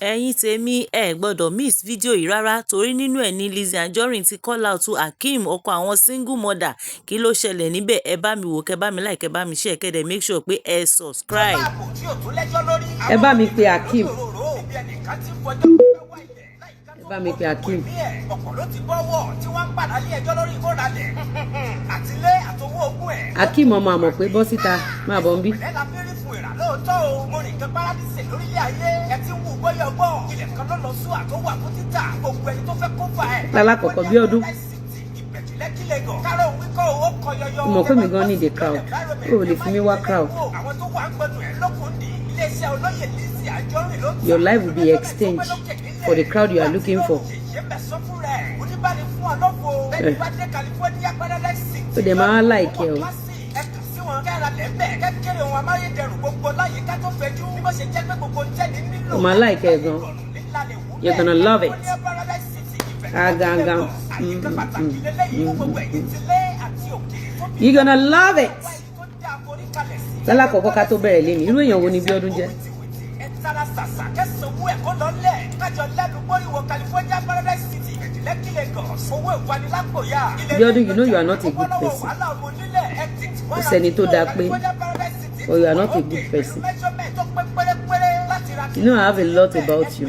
Ẹ̀yin tèmi, ẹ gbọ́dọ̀ miss fídíò yìí rárá torí nínú ẹ̀ ní Lizzy Anjorin ti call out to Hakeem, ọkọ àwọn single mother. Kí ló ṣẹlẹ̀ níbẹ̀? Ẹ bá mi wò, kẹ bá mi like, kẹ bá mi share, kẹ́ dẹ̀ make sure pé ẹ subscribe. Ẹ bá mi pe Hakeem, ẹ bá mi pe Hakeem. Ọ̀pọ̀ ló ti bọ́wọ́ tí wọ́n ń padà lé ẹjọ́ lórí ìkóralẹ̀ àtilé àtowó ogún ẹ̀. Hakeem ọmọ àmọ̀ pé bọ́ síta, máa bọ̀ ń bí. Pẹ̀lẹ́ la fi rí fún ìrà lóòótọ́ o. Mo rìn kan paradíṣe lórílẹ̀ ayé. Ẹ ti ń wù bóyá ọgbọ́n. Ilẹ̀ kan ló lọ sún àtọwà fún títà. Gbogbo ẹni tó fẹ́ kó fà ẹ̀. Lálákọ̀ọ́kọ́, bí ọdún Kárọ̀ òun wíkọ́ ó kọ yọyọ. Mo mọ̀ pé mi gan need a crowd. O ò lè fi mí wá crowd. Àwọn tó wà ń gbẹnu ẹ̀ lókun dì. Iléeṣẹ́ olóyè Lizzy Anjorin ló ń tà. Your life will be exchanged for the crowd you are looking for. Eh. Ó dẹ̀ máa like ẹ o. Kẹ́kẹ́rẹ́ ohun amáyédẹrùn gbogbo láyìíká tó fẹjú. Bí bó ṣe jẹ́ pé gbogbo ń tẹ́ni nílò. O máa like ẹ gan. You're gonna love it. Agangan. You're gonna love it. Lálákọ̀ọ́kọ́, ká tó bẹ̀rẹ̀ lé ní, irú èèyàn wo ni Bíọ́dún jẹ́? Tara ṣàṣà kẹsàn-án ẹ̀kọ́ lọ́lẹ̀ kájọ lẹ́nu gbóríwọ̀ California Paradise City, Lekki, Lagos. Owó ìwanilápòyà. Bíọ́dún, you know you are not a good person. Kò sẹ́ni tó dáa pé, but you are not a good person. You know I have a lot about you.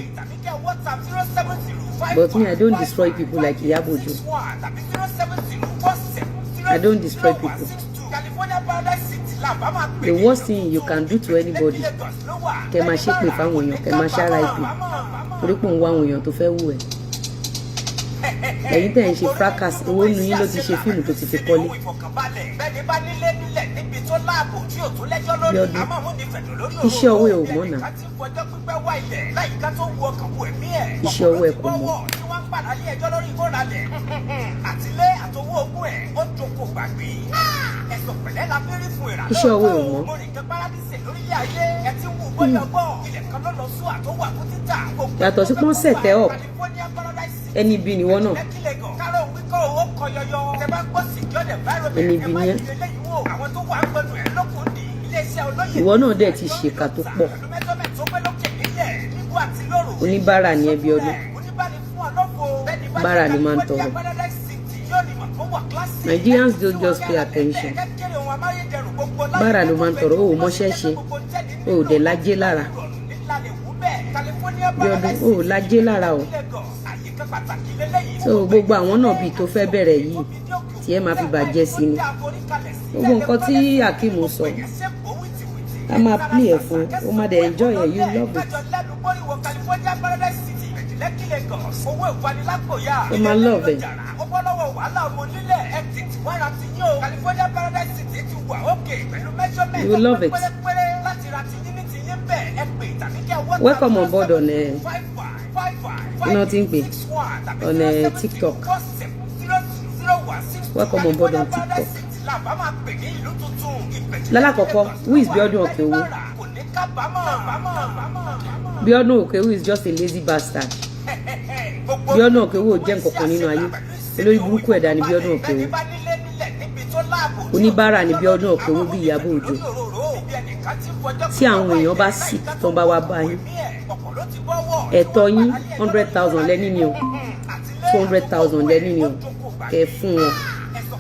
But me, I don't destroy people like Iyabo Ojo. I don't destroy people. The worst thing you can do to anybody, kẹ́ máa ṣépè fáwọn èèyàn, kẹ́ máa ṣára ìpè torí pé òun wá àwọn èèyàn tó fẹ́ wù ẹ́. Ẹ̀yin tẹ̀ ń ṣe fracas, owó nínú yín ló ti ṣe fíìmù tó ti fi kọ́lé. Bíọ́dún, iṣẹ́ ọwọ́ ẹ̀ ò mọ́ náà. Iṣẹ́ ọwọ́ ẹ̀ kò mọ́. Padà lé ẹjọ́ lórí ìkóralẹ̀ àtilé àtowó ogún ẹ̀ ó jókòó gbàgbé. Ẹ̀sọ̀ pẹ̀lẹ́ la fi rí fún ìrà. Iṣẹ́ ọwọ́ ẹ̀ ò mọ́. Mo rìn kan paradíṣe lórílẹ̀ ayé. Ẹ ti ń wù bóyá ọgbọ́n. Ilẹ̀ kan ló lọ sún àtọwọ́ àkótítà. Yàtọ̀ sí pọ́n set ẹ́ up, ẹni ibi nìwọ náà. Lekki, Lagos. Kárọ̀ wíkọ́ owó kọ yọyọ. Tẹ bá gbọ́ secured environment. Ẹni ibi Ẹ má ni ẹ́. yí eléyìí wò. Àwọn tó wà ń gbẹnu ẹ̀ lókun dì. Iléeṣẹ́ olóyè Ìwọ náà dẹ̀ ti ṣèkà tó pọ̀. Pẹ̀lú measurement tó pé lókè nílẹ̀, níbo àti lóru. Oníbàárà ni ẹ, Bíọ́dún. Bára ni máa ń tọrọ. Nigerians don't just pay attention. Bára ló máa ń tọrọ, o ò mọṣẹ́ ṣe, o ò dẹ̀ lájé lára. Bíọ́dún, o ò lájé lára o. So gbogbo àwọn náà bíi tó fẹ́ bẹ̀rẹ̀ yìí tí ẹ máa fi bàjẹ́ sí ni. Gbogbo nǹkan tí Hakeem sọ, a máa play ẹ̀ fún ẹ, o máa dẹ̀ enjoy ẹ̀, you love it. O máa love ẹ̀. Ó bọ́ lọ́wọ́ wàhálà ọmọ onílẹ̀. Ẹ tètè wá ra ti yín o. California Paradise City ti wà òkè pẹ̀lú measurement You will love it. pérépéré láti ra ti yín ní ti yín bẹ́ẹ̀. Ẹ pè tàbí kẹ́ WhatsApp Welcome on board on 5555 iná tí ń pè 61 tàbí on 070 TikTok. 47 00 01 62. Welcome on board on California TikTok. Paradise City làbá máa pè ní ìlú tuntun. Ìbẹ̀jú Lálákọ̀ọ́kọ́, who is Bíọ́dún Òkèowó? Kò ní kábàámọ̀. Bíọ́dún Òkèowó is just a lazy bastard. Bíọ́dún Òkèowó ò jẹ́ nǹkan kan nínú ayé. Olórí burúkú ẹ̀dá ni Bíọ́dún Òkèowó. Oníbàárà ni Bíọ́dún Òkèowó bí Ìyábọ̀ Òjó. Tí àwọn èèyàn bá sick, tán bá wá bá yín, ẹ̀tọ́ yín, 100,000 lẹ́ní ni o, 200,000 lẹ́ní ni o, kẹ́ ẹ fún wọn,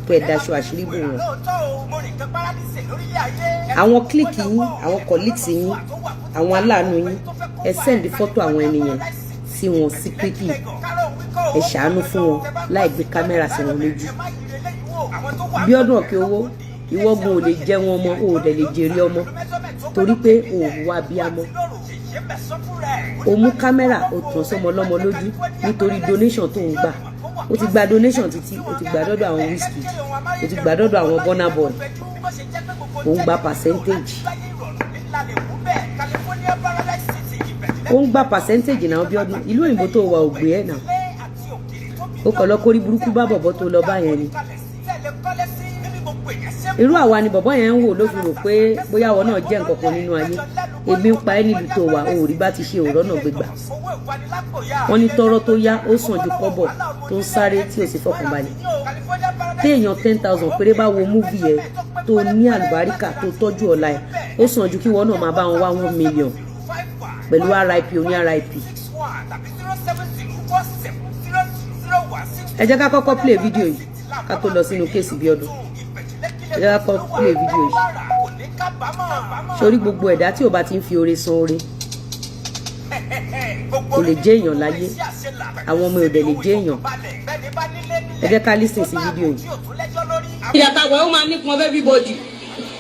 kẹ́ ẹ daṣọ àṣírí bò wọ́n. Àwọn clique yín, àwọn colleagues yín, àwọn aláàánú yín, ẹ send fọ́tò àwọn ẹni yẹn sí wọn secretly. Ẹ ṣàánú fún wọn láì gbé kámẹ́rà sí wọn lójú. Bíọ́dún Òkèowó, ìwọ́gun ò lè jẹ́ wọn ọmọ, o ò dẹ̀ lè jèrè ọmọ torí pé o ò wá bíamọ. O mú kámẹ́rà, o tàn sọmọ lọ́mọ lójú nítorí donation tó ń gbà. O ti gba donation títí, o ti gbà dọ́dọ̀ àwọn Wizkid, o ti gbà dọ́dọ̀ àwọn Burna Boy, o ń gba percentage, ó ń gba percentage náà. Bíọ́dún, ìlú òyìnbó tó wà ò gbé ẹ̀ náà. Ó kọ̀ lọ kórí burúkú bá bọ̀bọ̀ tó lọ bá yẹn ni. Irú àwa ni bọ̀bọ̀ yẹn ń wò ló fi rò pé bóyá àwọn náà jẹ́ nǹkan kan nínú ayé. Ebi ń pa ẹ́ nílùú tó wà, o ò rí bá ti ṣe òrọ́ náà gbégbà. Wọ́n ní tọ́rọ́ tó yá ó sàn ju kọ́bọ̀ tó ń sáré tí ò sì fọkànbalẹ̀. Téèyàn 10,000 péré bá wo movie ẹ tó ní àlùbáríkà, tó tọ́jú ọ̀la ẹ̀, ó sàn ju kí wọ́n náà máa bá wọn wá 1 million. Pẹ̀lú RIP oní RIP. Ẹ jẹ́ ká kọ́kọ́ play fídíò yìí ká tó lọ sínú case Bíọ́dún. Ẹ jẹ́ ká kọ́kọ́ play fídíò yìí. Sórí gbogbo ẹ̀dá tí ò bá ti ń fi oore san oore kò lè jẹ́ èèyàn láyé. Àwọn ọmọ òdẹ lè jẹ́ èèyàn. Ẹ jẹ́ ká listen sí fídíò yìí. Ìyàtàwọ̀ ó máa nípọn everybody.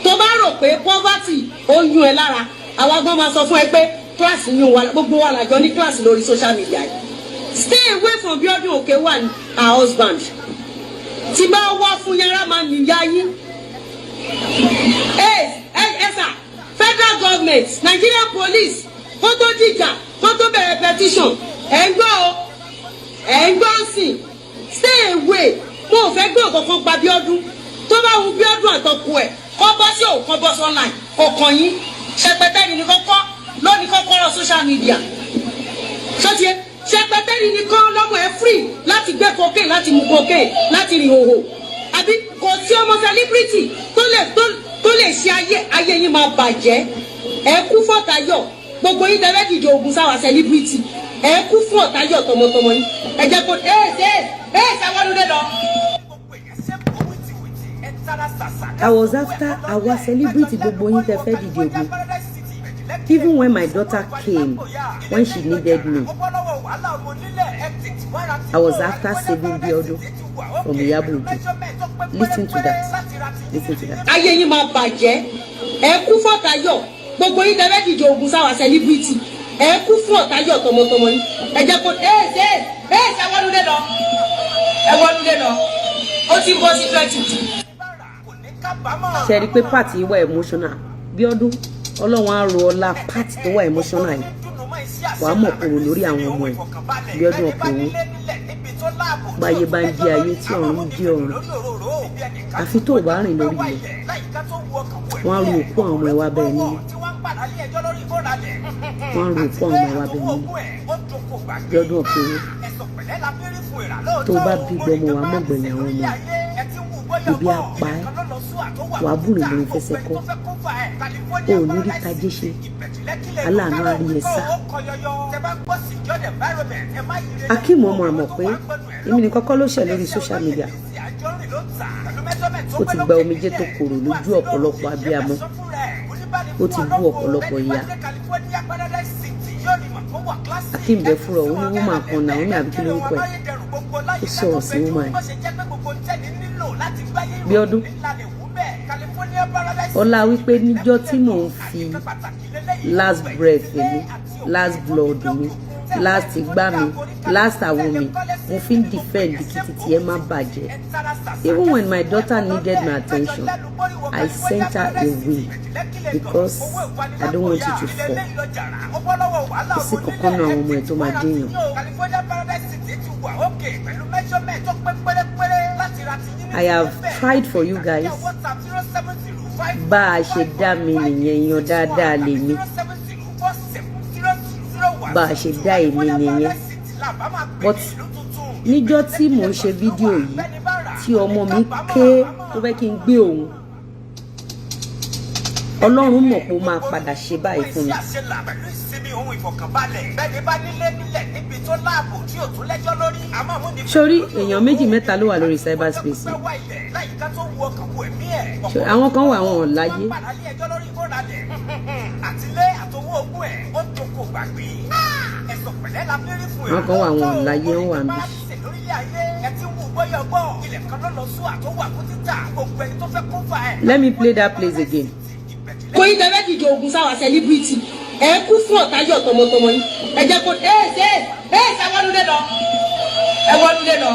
Tó bá rò pé poverty ó yún ẹ lára, àwa gan máa sọ fún ẹ pé class yún wa. Gbogbo wa làjọ ní class lórí social media yìí. Stay away from Biodun Okewa and her husband. Tí bá wá fún yàrá máa nìyá yín. Ẹ ẹ sà, federal government, Nigerian police, kó tó dìjà, kó tó bẹ̀rẹ̀ petition, ẹ̀ ń gbọ́ o, ẹ̀ ń gbọ́ sí. Stay away. Mo ò fẹ́ gbọ́ kankan pa Bíọ́dún. Tó bá wu Bíọ́dún àtọkù ẹ̀, kọ́ bọ́ sí òun, kọ́ bọ́ sí online, kọ̀ọ̀kan yín. Ṣẹpẹtẹ́rì ní kọ́kọ́ lónìí, kọ́kọ́rọ́ social media ṣọ́tiẹ́. Ṣẹpẹtẹ́rì ní kọ́ lọ́mọ ẹ free láti gbé cocaine, láti mu cocaine, láti rìn hòhò, àbí kò sí ọmọ celebrity tó lè ṣe ayé. Ayé yín máa bàjẹ́. Ẹ kú fọ́tayọ̀. Gbogbo yín tẹ́lẹ̀ dìde ogun sáwà celebrity, ẹ kú fún ọ̀tayọ̀ tọmọtọmọ yín. Ẹ jẹ́ kó ẹ ẹ ẹ ṣàwọ́nudé lọ. I was after our celebrity, gbogbo yín tẹ́ fẹ́ dìde ogun. Even when my daughter came, when she needed me, I was after saving Biodun from Iyabo Ojo. Listen to that. Listen to that. Ayé yín máa bàjẹ́. Ẹ kú fọ́tayọ̀. Gbogbo yín tẹ́lẹ̀ dìde ogun sáwà celebrity, ẹ kú fún ọ̀tayọ̀ tọmọtọmọ yín. Ẹ jẹ́ kó ẹ ẹ ẹ ṣàwọ́nudé lọ. Ẹ wọnúdé lọ, ó ti bọ́ sí 20. Ṣe rí i pé part wà emotional? Bíọ́dún, Ọlọ́run á ro ọlá part tó wà emotional yìí, wàá mọ̀ kúrò lórí àwọn ọmọ ẹ̀. Bíọ́dún ọkùnrin báyé bá ń jí ayé tí ọ̀run ń jí ọ̀run, àfi tó o bá rìn lórí ilẹ̀, wọ́n á ru òkú àwọn ọmọ ẹ̀ wá bẹ́ẹ̀ nílé. Wọ́n á ru òkú àwọn ọmọ ẹ̀ wá bẹ́ẹ̀ nílé. Bíọ́dún ọkùnrin, tó o bá bí gbọmọ, wàá mọ̀ gbẹ̀yìn àwọn ọmọ ẹ̀. Ibi á pa ẹ́, wàá bùrìn lórí fẹsẹ̀ kọ́. O ò ní rí tajé ṣe, aláàánú á rí ẹ sá. Akeem ọmọ àmọ̀ pé èmi ní kọ́kọ́ ló ṣẹ̀ lórí social media. Ó ti gba omijé tó korò lójú ọ̀pọ̀lọpọ̀ abiyamọ. Ó ti bú ọ̀pọ̀lọpọ̀ ìyá. Akeem bẹ fúnra ó ní woman kan, Naomi àbí kí lórúkọ ẹ̀, ó sọ̀rọ̀ sí woman ẹ̀. Bíọ́dún, ọlá wípé níjọ́ tí mò ń fi last breath mi, last blood mi, last igbá mi, last àwo mi, mo fi ń defend kí títí ẹ má bàjẹ́. Even when my daughter needed my attention, I sent her away because I don't want you to fall. Kò sí kankan náà àwọn ọmọ ẹ̀ tó máa déyàn. I have tried for you guys. Bá a ṣe dá mi nìyẹn, yan dáadáa lèmi. Bá a ṣe dá èmi nìyẹn. But níjọ́ tí mò ń ṣe fídíò yìí, tí ọmọ mi ké tó fẹ́ kí n gbé òun, Ọlọ́run mọ̀ pé ó máa padà ṣe báyìí fún mi. Sórí èèyàn méjì mẹ́ta ló wà lórí cyberspace. Àwọn kan wà, àwọn ò láyé. Àwọn kan wà, àwọn ò láyé, wọ́n wà níbí. Let me play that place again. Kò yín tẹ́lẹ̀ dìde ogun sáwà celebrity, ẹ kú fún ọ̀tayọ̀ tọmọtọmọ yín. Ẹ jẹ́ kó ẹ ẹ ẹ ṣàwọ́nudé lọ. Ẹ wọnúdé lọ,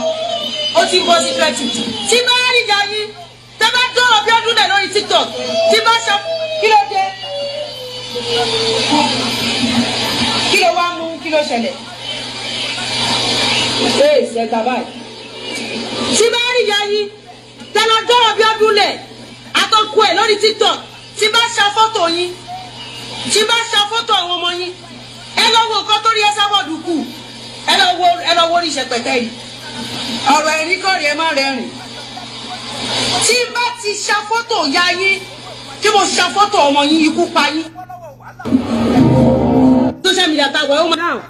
ó ti bọ́ sí 20. Tí bá rí ìjà yín, tẹ́ bá dọ̀rọ̀ bí ọdún dẹ̀ lórí TikTok, tí bá ṣe, kí ló dé? Kí ló wá mú? Kí ló ṣẹlẹ̀? Ee, ṣẹ̀gbà báyìí. Tí bá rí ìyá yín tẹ́ lọ dọ̀rọ̀ bí ọdún lẹ̀ àtọkù ẹ̀ lórí TikTok, tí bá ṣa fọ́tò yín, tí bá ṣa fọ́tò àwọn ọmọ yín, ẹ lọ wo nǹkan tó rí. Ẹ sábọ̀dù kù, ẹ lọ wo, ẹ lọ wo orí ìṣẹ̀pẹ̀tẹ̀ yìí. Ọ̀rọ̀ ẹ̀rín kọ́rin, ẹ má rẹ́rìn. Tí bá ti ṣa fọ́tò ya yín, tí mo ṣa fọ́tò ọmọ yín, ikú pa yín. Social media ta wà ó máa. Now,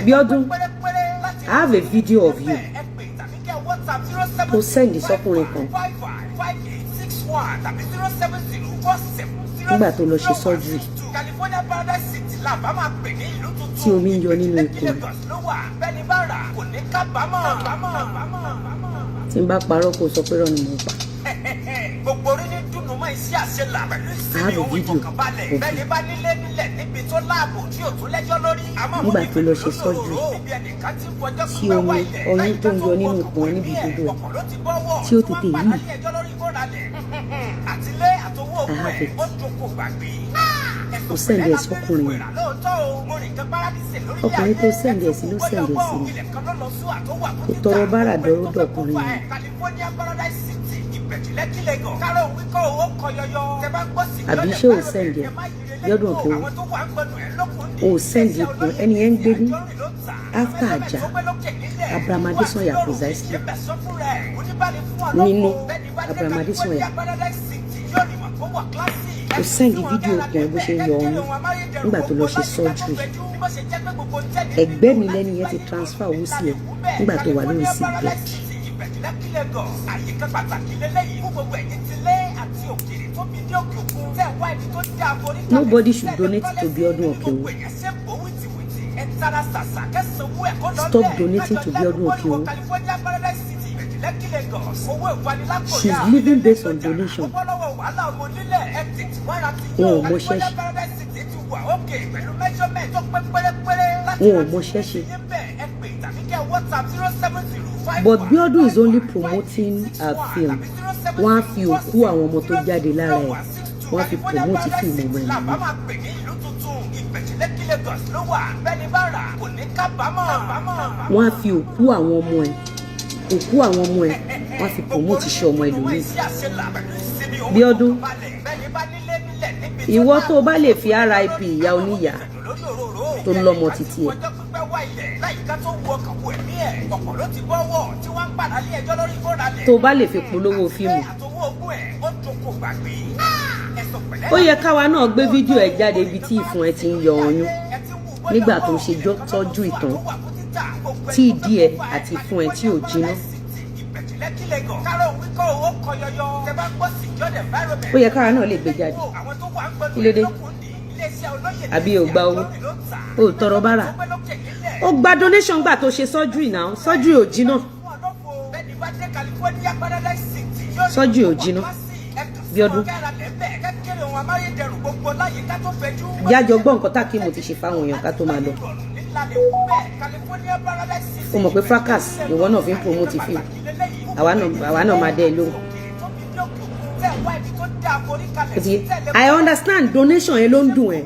Bíọ́dún, I have a video of you tó send sọ́kùnrin kan nígbà tó lọ ṣe surgery tí omi ń yọ nínú ikùn rẹ̀. Tí n bá parọ́, kó sọ pé rọ́ ni mò ń pa. Gbogbo orí ní dùnú mọ́ iṣẹ́ àṣelà pẹ̀lú I ìsinmi have a ohun video ìfọ̀kànbalẹ̀. of you Bẹ́ẹ̀ni bá nílé nílẹ̀ níbi tó láàbò tí ò tún lẹ́jọ́ lórí. nígbà tó lọ ṣe surgery tí omi ọyún tó ń yọ nínú ikùn ẹ níbi ìdodo ẹ tí ó tètè yìí. I have it. Ó send ẹ̀ sọ́kùnrin yẹn. Ọkùnrin tó send ẹ̀ sí ló send ẹ̀ sí mi. Kò tọrọ bárà dọ́rọ́dọ̀ ọkùnrin yẹn. Àbí ṣé ò send ẹ̀? Bíọ́dún Òkèowó, ò send ikùn ẹni yẹn ń gbé ní after àjà Abraham Adesanya, precisely nínú Abraham Adesanya. Ó send fídíò ikùn ẹ bó ṣe ń yọ ọyún nígbà tó lọ ṣe surgery. Ẹgbẹ́ mi lẹ́ni yẹn ti transfer owó sí ẹ nígbà tó wà lórí sick bed. Àyíká pàtàkì lélẹ́yìí fún gbogbo ẹ̀yin tí lé àti òkèèrè tó fi dé òkè òkun tẹ̀ wá ibi tó dáa forí kalẹ̀. Nobody should donate to Biodun Okeowo. Stop donating to Biodun Okeowo. She's living based on donation. Wọn ò mọṣẹ́ ṣe. Wọn ò mọṣẹ́ ṣe. But Biodun is only promoting her film. Wọ́n á fi òkú àwọn ọmọ tó jáde lára ẹ̀, wọ́n á fi promote fíìmù ọmọ ẹ̀ nìyí. Wọ́n á fi òkú àwọn ọmọ ẹ̀, òkú àwọn ọmọ ẹ̀, wọ́n á fi promote iṣẹ́ ọmọ ẹlòmíì. Bíọ́dún, ìwọ tó o bá lè fi RIP ìyá oníyàá tó lọ́mọ títí ẹ̀, tó o bá lè fi polówó fíìmù, ó yẹ káwa náà gbé fídíò ẹ̀ jáde ibi tí ìfun ẹ̀ ti ń yọ ọyún nígbà tó ń ṣe tọ́jú ìtàn tí ìdí ẹ̀ àti ìfun ẹ̀ tí ò jiná. Ó yẹ káwa náà lè gbé jáde. Kí ló dé? Àbí ò gba owó? Ó tọrọ bárà, ó gba donation gbà tó ṣe surgery náà. Surgery ò jiná, surgery ò jiná. Bíọ́dún, jájọ gbọ́ nǹkan tá kí mo ti ṣe fáwọn èèyàn ká tó máa lọ. Ó mọ̀ pé fracas ìwọ náà fi ń promote film. Àwa náà máa dẹ́ ẹ lóhùn. Ó ti yé. I understand, donation yẹn ló ń dùn ẹ́.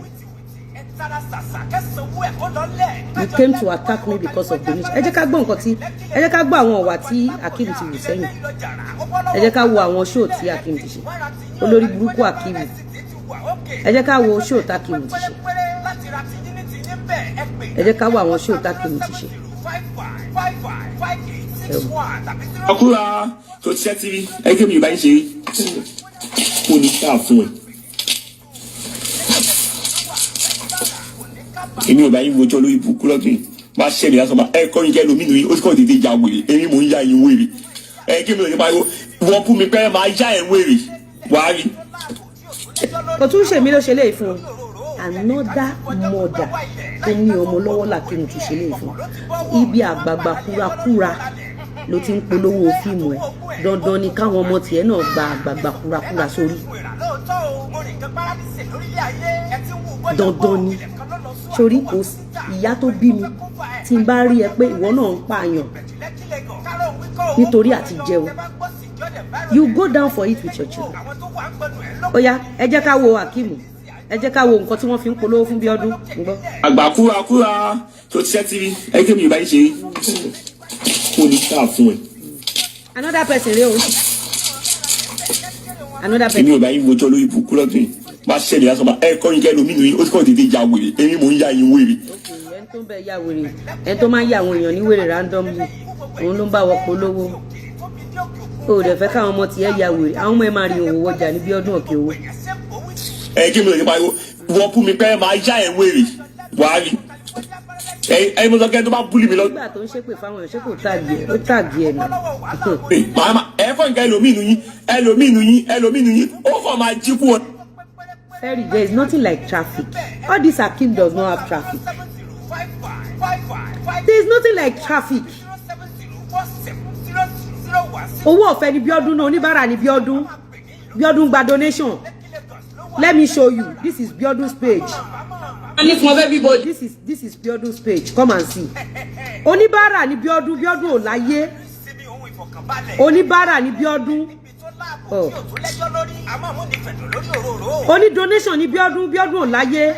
You came to attack me because of donation. Ẹ jẹ́ ká gbọ́ nǹkan tí, ẹ jẹ́ ká gbọ́ àwọn ọ̀wà tí Akeem ti wù sẹ́yìn. Ẹ jẹ́ ká wo àwọn show tí Akeem ti ṣe. Olórí burúkú Akeem. Ẹ jẹ́ ká wo show tí Akeem ti ṣe. Ẹ jẹ́ ká wo àwọn show tí Akeem ti ṣe. Ẹ wò. Ọkùnrin tó ti ṣẹ́ tv ẹ kí mi ò bá yín ṣe rí kó ní ká fún ẹ. Èmi ò bá yín wojọ́ lórí ibùkún lọ́dún yìí máa ṣẹlẹ̀ lásán máa ẹ kọ́ yín kẹ́ lómi nìyí ó sì kọ́ tètè ya wèrè. Èmi mò ń ya yín wèrè. Ẹ kí mi ò ní pariwo wọ́n kú mi pé máa yá ẹ̀ wèrè wàá rí. Kò tún ṣèmi ló ṣe léyìí fún un. Another mother tó ní ọmọ lọ́wọ́ làkínú tún ṣe léyìí fún un. Ibi àgbààgbà kúrakúra ló ti ń polówó fíìmù ẹ̀. Dandan ni káwọn ọmọ tiẹ̀ náà gba àgbààgbà kúrakúra sórí. Dandan ni sórí. Kò ìyá tó bí mi tí n bá rí ẹ pé ìwọ náà ń pààyàn nítorí àti jẹun, you go down for it with your children. Ó yá, ẹ jẹ́ ká wo Akeem. Ẹ jẹ́ ká wo nǹkan tí wọ́n fi ń polówó fún Bíọ́dún ń gbọ́. Àgbà kúrakúra tó ti ṣẹ́ tv ẹ kí mi ò bá yín ṣe rí kó ní ká fún ẹ. Another person rẹ o, another person. Èmi ò bá yín wojọ́ lórí ibùkún lọ́dún yìí máa ṣẹlẹ̀ lásán máa ẹ kọ́ yín kẹ́ lómi nìyí ó sì kọ́ tètè ya wèrè. Èmi mò ń ya yín wèrè. Ẹni tó ń bẹ ya wèrè, ẹni tó máa ń ya àwọn èèyàn ní wèrè randomly, òun ló ń bá wọ polówó. O ò dẹ̀ fẹ́ káwọn ọmọ tiẹ̀ ya wèrè. Àwọn ọmọ ẹ máa rí òwò wọjà ní Bíọ́dún Òkè Owó. Ẹ kí mi ò ní pariwo. Wọ́n bú mi pé máa yá ẹ̀ wèrè, wàá rí. Ẹ̀yin mo sọ kẹ́ tó bá bully mi lọ. Nígbà tó ń ṣépè fáwọn èèyàn, ṣé kò tag ẹ̀? Ó tag ẹ̀ nà. Màá ẹ fọ́ nǹkan ẹlòmíì nu yín, ẹlòmíì nu yín, ẹlòmíì nu yín, ó fọ́ máa jí kú wọn. Ferry, there is nothing like traffic. All this Akeem does not have traffic. There is nothing like traffic. Owó ọ̀fẹ́ ni Bíọ́dún náà, oníbàárà ni Bíọ́dún. Bíọ́dún gba donation. Let me show you. This is Bíọ́dún's page. Ní fún everybody. This is Bíọ́dún's page. Come and see. Oníbàárà ni Bíọ́dún. Bíọ́dún ò láyé. Oníbàárà ni Bíọ́dún. Oh. Oní donation ni Bíọ́dún. Bíọ́dún ò láyé.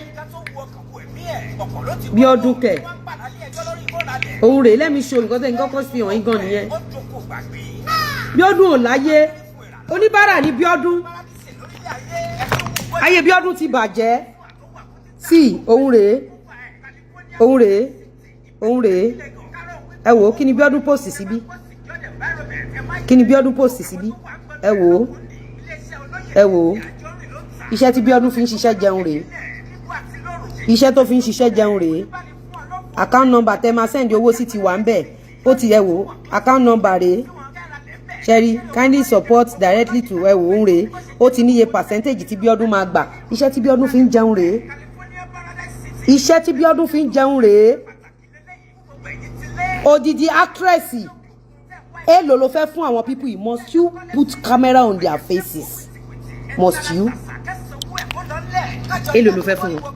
Bíọ́dún kẹ̀. Òun rèé, let me show nǹkan tẹ́ ń kọ́kọ́ fi hàn yín gan nìyẹn. Bíọ́dún ò láyé. Oníbàárà ni Bíọ́dún. Ayé Bíọ́dún ti bàjẹ́. Sí, òun rèé. Òun rèé. Òun rèé. Ẹ wò ó, kí ni Bíọ́dún post síbí? Kí ni Bíọ́dún post síbí? Ẹ wò ó. Ẹ wò ó. Iṣẹ́ tí Bíọ́dún fi ń ṣiṣẹ́ jẹun rèé. Iṣẹ́ tó fi ń ṣiṣẹ́ jẹun rèé. Account number tẹ́ máa send owó sí ti wà ń bẹ̀. Ó ti, ẹ wò ó. Account number rèé. Ṣẹ́rí, kindly support directly to, ẹ wò ó rèé. Ó ti níye percentage tí Bíọ́dún máa gbà. Iṣẹ́ tí Bíọ́dún fi ń jẹun rèé. Iṣẹ́ tí Bíọ́dún fi ń jẹun rèé. Odidi actress, èlò ló fẹ́ fún àwọn people yìí? Must you put camera on their faces? Must you? Èlò ló fẹ́ fún wọn?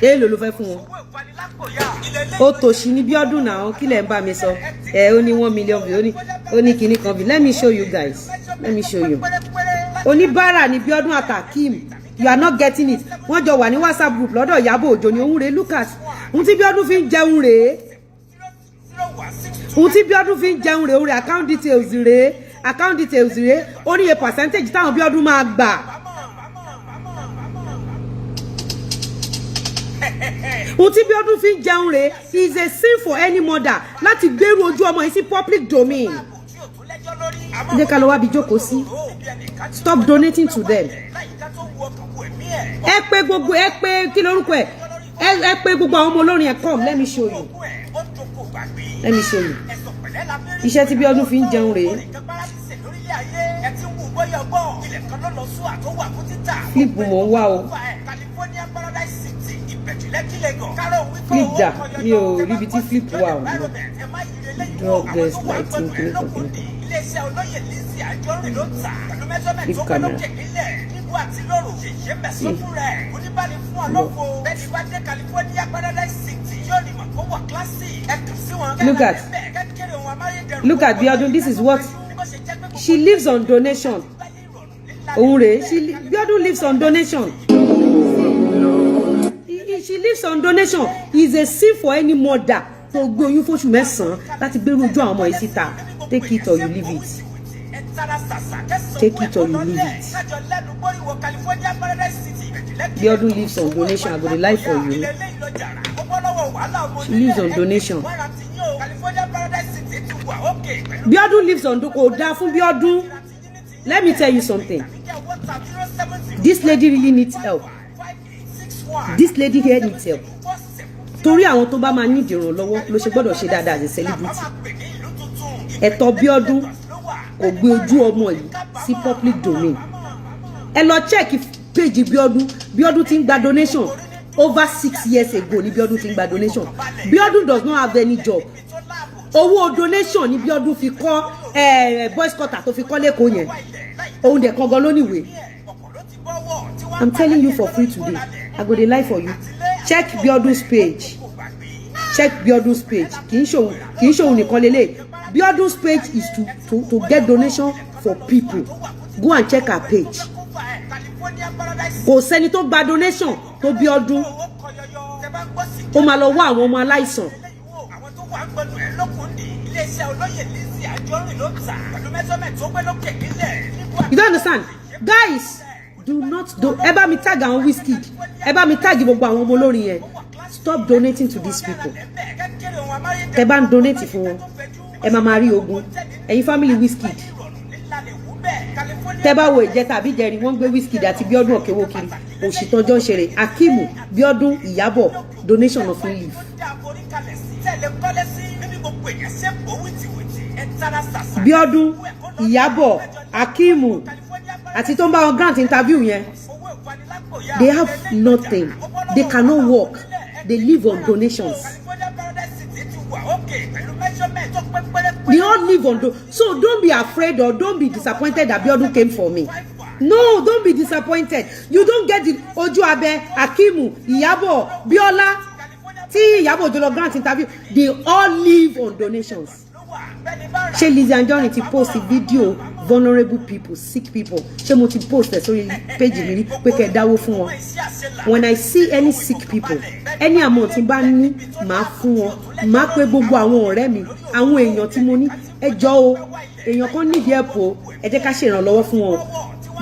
Èlò ló fẹ́ fún wọn? Ó tòṣì ní Bíọ́dún náà. Kí lẹ̀ ń bá mi sọ? Ẹ ó ní 1 million view, ó ní kinní kan view. Let me show you guys, let me show you. Oníbàárà ní Bíọ́dún àtàkìm. You are not getting it. Wọ́n jọ wà ní WhatsApp group lọ́dọ̀ Ìyábọ̀ Òjó ni. Òun rèé. Look at ohun tí Bíọ́dún fi ń jẹun rèé. Ohun tí Bíọ́dún fi ń jẹun rèé. Òun rèé. Account details rèé. Account details rèé. Ó ní iye percentage táwọn Bíọ́dún máa gbà. Ohun tí Bíọ́dún fi ń jẹun rèé. Is a sin for any mother láti gbèrú ojú ọmọ yìí sí public domain. Ẹ jẹ́ ká lọ wábi jókòó sí. Stop donating to them. Ẹ pé gbogbo, ẹ pé kí lórúkọ ẹ, ẹ pé gbogbo àwọn ọmọ olórin ẹ. Come, let me show you, let me show you. Iṣẹ́ tí Bíọ́dún fi ń jẹun rèé. Flip mò ń wá o. Flip dà? Mi ò ríbi tí flip wà o. Drug guest lighting, kìnìkan kìnìkan. Flip camera. See. No. Look at Biodun. This is what she lives on, donation. Òun rèé. She, Biodun lives on donation. She lives on donation. Is a sin for any mother tó gbé oyún fóṣù 9 láti gbérú ojú àwọn ọmọ yìí síta. Take it or you leave it. Take it or you leave it. Biodun lives on donation. I go dey lie for you? She lives on donation. Biodun lives on, kò dáa fún Biodun. Let me tell you something. This lady really needs help. This lady here needs help, torí àwọn tó bá máa ní ìdìrànlọ́wọ́ ló ṣe gbọ́dọ̀ ṣe dáadáa as a celebrity. Ẹ̀tọ́ Bíọ́dún kò gbé ojú ọmọ yìí sí public domain. Ẹ lọ check page Bíọ́dún. Bíọ́dún ti ń gba donation over 6 years ago ní Bíọ́dún ti ń gba donation. Bíọ́dún does not have any job. Owó donation ní Bíọ́dún fi kọ́ boys quarter tó fi kọ́ lẹ́kọ̀ọ́ yẹn. Òun dẹ̀ kan gan lóníwèé. I'm telling you for free today. I go dey lie for you? Check Bíọ́dún's page. Check Bíọ́dún's page. Kì í ṣòun nìkan lélẹ̀. Bíọ́dún's page is to get donation for people. Go and check her page. Kò sẹ́ni tó gba donation tó Bíọ́dún. Ó máa lọ wá àwọn ọmọ aláìsàn. Iléeṣẹ́ olóyè Lizzy Anjorin ló ń tà pẹ̀lú measurement tó gbé lókè nílẹ̀. You don't understand. Guys, do not do. Ẹ bá mi tag àwọn Wizkid, ẹ bá mi tag gbogbo àwọn ọmọ olórin yẹn. Stop donating to these people. Tẹ bá ń donate fún wọn, ẹ máa máa rí ogun. Ẹ̀yin family Wizkid, tẹ bá wo ìjẹta àbí ìjẹrin, wọ́n gbé Wizkid àti Bíọ́dún Òkèwò kiri. Òṣìtọ́jọ́ ń ṣeré. Akimu, Bíọ́dún, Ìyábọ̀, donation of live. Bíọ́dún, Ìyábọ̀, Akimu àti tó ń bá wọn grant interview yẹn, they have nothing. They cannot work. They live on donations. They all live on so don't be afraid or don't be disappointed that Biodun came for me. No, don't be disappointed. You don't get the Ojú Abẹ, Akimu, Ìyábọ̀, Bíọ́lá tí Ìyábọ̀ Òjó lọ grant interview. They all live on donations. Ṣé Lizzy Anjorin ti post video vulnerable people, sick people? Ṣé mo ti post ẹ̀ sórí page mi rí pé kẹ́ ẹ dáwó fún wọn? When I see any sick people, any amount tí n bá ní, màá fún wọn. Màá pe gbogbo àwọn ọ̀rẹ́ mi, àwọn èèyàn tí mo ní, ẹ jọ̀ọ́ o, èèyàn kan nídìí ẹ̀pọ̀ o, ẹ jẹ́ ká ṣèrànlọ́wọ́ fún wọn.